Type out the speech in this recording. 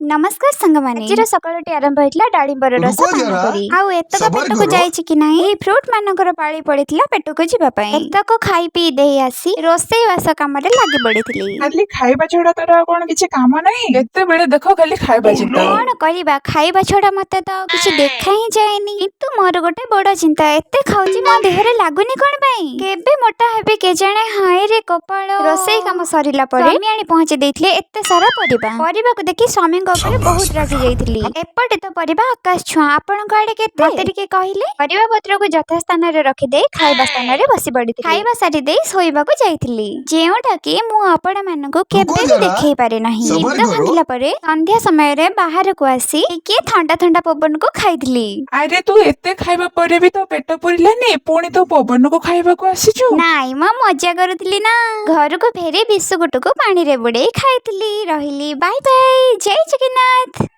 ନମସ୍କାର ସାଙ୍ଗମାନେ, ଆଜିର ସକାଳଟି ଆରମ୍ଭ ହେଇଥିଲା ଡାଳିମ୍ବର ରସ ରୁକୋ ପାନ ଜରା, କରି। ଆଉ ଏତକ ସବର ପେଟକୁ କରୋ। ଯାଇଛି କି ନାହିଁ, ଏହି ଫ୍ରୁଟ ମାନଙ୍କର ପାଳି ପଡିଥିଲା ପେଟକୁ ଯିବା ପାଇଁ। ଏତକ ଖାଇ ପିଇ ଦେଇ ଆସି ରୋଷେଇ ବାସ କାମରେ ଲାଗି ପଡିଥିଲି। ଖାଲି ଖାଇବା ଛଡା ତୋର ଆଉ କଣ କିଛି କାମ ନାହିଁ? ଯେତେବେଳେ ଦେଖ ଖାଲି ଖାଇବା ଚିନ୍ତା। କଣ କରିବା, ଖାଇବା ଛଡା ମତେ ତ ଆଉ କିଛି ଦେଖା ହିଁ ଯାଏନି। କିନ୍ତୁ ମୋର ଗୋଟେ ବଡ ଚିନ୍ତା, ଏତେ ଖାଉଛି ମୋ ଦେହରେ ଲାଗୁନି କଣ ପାଇଁ? କେବେ ମୋଟା ହେବି କେଜାଣେ? ହାୟ ରେ କପାଳ। ରୋଷେଇ କାମ ସରିଲା ପରେ ସ୍ୱାମୀ ଆଣି ପହଞ୍ଚି ଦେଇଥିଲେ ଏତେ ସାରା ପରିବା। ପରିବାକୁ ଦେଖି ସ୍ୱାମୀଙ୍କ ଉପରେ ବହୁତ ରାଗି ଯାଇଥିଲି। ଏପଟେ ତ ପରିବା ଆକାଶ ଛୁଆଁ। ଆପଣଙ୍କ ଆଡେ କେତେ, ମତେ ଟିକେ କହିଲେ? ପରିବା ପତ୍ରକୁ ଯଥା ସ୍ଥାନରେ ରଖିଦେଇ ଖାଇବା ସ୍ଥାନରେ ବସି ପଡିଥିଲି। ଖାଇବା ସାରି ଦେଇ ଶୋଇବାକୁ ଯାଇଥିଲି, ଯେଉଁଟା କି ମୁଁ ଆପଣ ମାନଙ୍କୁ କେବେ ବି ଜରା, ଦେଖେଇ ପାରେ ନାହିଁ। ସବର ନିଦ କରୋ। ଭାଙ୍ଗିଲା ପରେ ସନ୍ଧ୍ୟା ସମୟରେ ବାହାରକୁ ଆସି ଟିକେ ଥଣ୍ଡା ଥଣ୍ଡା ପବନକୁ ଖାଇଥିଲି। ଆରେ, ତୁ ଏତେ ଖାଇବା ପରେ ବି ତୋ ପେଟ ପୁରିଲାନି, ପୁଣି ତୁ ପବନକୁ ଖାଇବାକୁ ଆସିଛୁ? ନାଇଁ ମ, ମଜା କରୁଥିଲି ନା। ଘରକୁ ଫେରି ବିସ୍କୁଟକୁ ପାଣିରେ ବୁଡେଇ ଖାଇଥିଲି। ରହିଲି, ବାଇ ବାଇ, ଜୟ ଜଗନ୍ନାଥ।